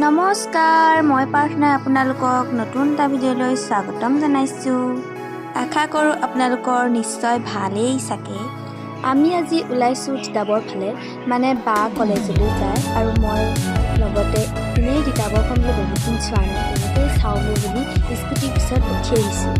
নমস্কাৰ, মই প্ৰাৰ্থনাই আপোনালোকক নতুন এটা ভিডিঅ'লৈ স্বাগতম জনাইছোঁ। আশা কৰোঁ আপোনালোকৰ নিশ্চয় ভালেই চাগে। আমি আজি ওলাইছোঁ তিতাবৰ ফালে, মানে বা কলেজলৈ যায় আৰু মই লগতে এনেই তিতাবৰখন বোলো বহুত দিন চোৱা নাই, তেনেকেই চাওঁগৈ বুলি স্কুটিৰ পিছত উঠি আহিছোঁ।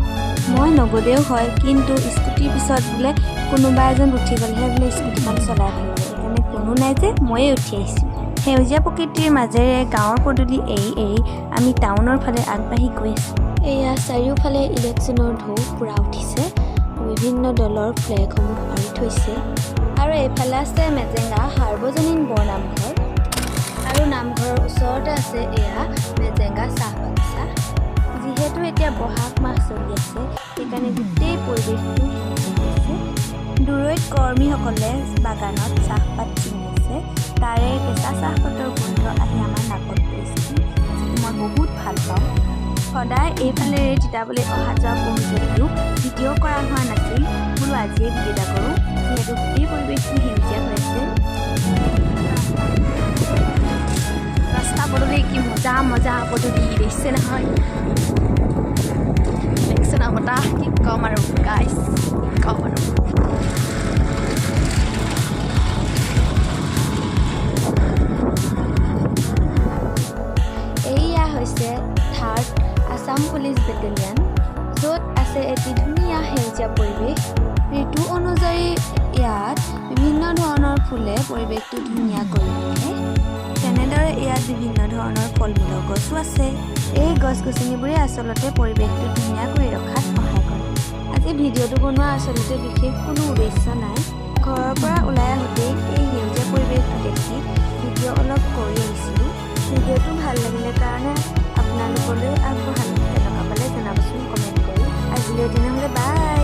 মই নগ'লেও হয়, কিন্তু স্কুটিৰ পিছত বোলে কোনোবা এজন উঠি গ'লেহে বোলে স্কুটিখন চলাই ভাল লাগে। সেইকাৰণে কোনো নাই যে ময়ে উঠি আহিছোঁ। সেউজীয়া প্ৰকৃতিৰ মাজেৰে গাঁৱৰ পদূলি এৰি এৰি আমি টাউনৰ ফালে আগবাঢ়ি গৈ আছোঁ। এয়া চাৰিওফালে ইলেকশ্যনৰ ঢৌ পূৰা উঠিছে। বিভিন্ন দলৰ ফ্লেগসমূহ আঁৰি থৈছে আৰু এইফালে আছে মেজেঙা সাৰ্বজনীন বৰনামঘৰ আৰু নামঘৰৰ ওচৰতে আছে এয়া মেজেঙা চাহ বাগিচা। যিহেতু এতিয়া বহাগ মাহ চলি আছে, সেইকাৰণে গোটেই পৰিৱেশটো সেউজীয়া হৈছে। দূৰৈত কৰ্মীসকলে বাগানত চাহপাত ছিঙি আছে। তাৰে কেঁচা চাহপাতৰ গোন্ধ আহি আমাৰ নাকত পৰিছেহি, যিটো মই বহুত ভাল পাওঁ। সদায় এইফালেৰে তিতাবলৈ অহা যোৱা কৰোঁ যদিও ভিডিঅ' কৰা হোৱা নাছিল। বোলো আজিয়ে ভিডিঅ' এটা কৰোঁ, যিহেতু গোটেই পৰিৱেশটো সেউজীয়া হৈ আছে। ৰাস্তা পদূলি কি মজা মজা পদূলি দেখিছে নহয়? দেখিছে না বতাহ? কি ক'ম আৰু গাইছ, কি ক'ম আৰু। এইয়া হৈছে থাৰ্ড আছাম পুলিচ বেটেলিয়ন, য'ত আছে এটি ধুনীয়া সেউজীয়া পৰিৱেশ। ঋতু অনুযায়ী ইয়াত বিভিন্ন ধৰণৰ ফুলে পৰিৱেশটো ধুনীয়া কৰি ৰাখে। তেনেদৰে ইয়াত বিভিন্ন ধৰণৰ ফল মূলৰ গছো আছে। এই গছ গছনিবোৰে আচলতে পৰিৱেশটো ধুনীয়া কৰি ৰখাত সহায় কৰে। আজি ভিডিঅ'টো বনোৱা আচলতে বিশেষ কোনো উদ্দেশ্য নাই। ঘৰৰ পৰা ওলাই আহোঁতেই এই সেউজীয়া পৰিৱেশটো দেখি ভিডিঅ' অলপ কৰি আহিছিলোঁ। ভিডিঅ'টো ভাল লাগিলে কাৰণে আপোনালোকলৈ আগবঢ়ালোঁ।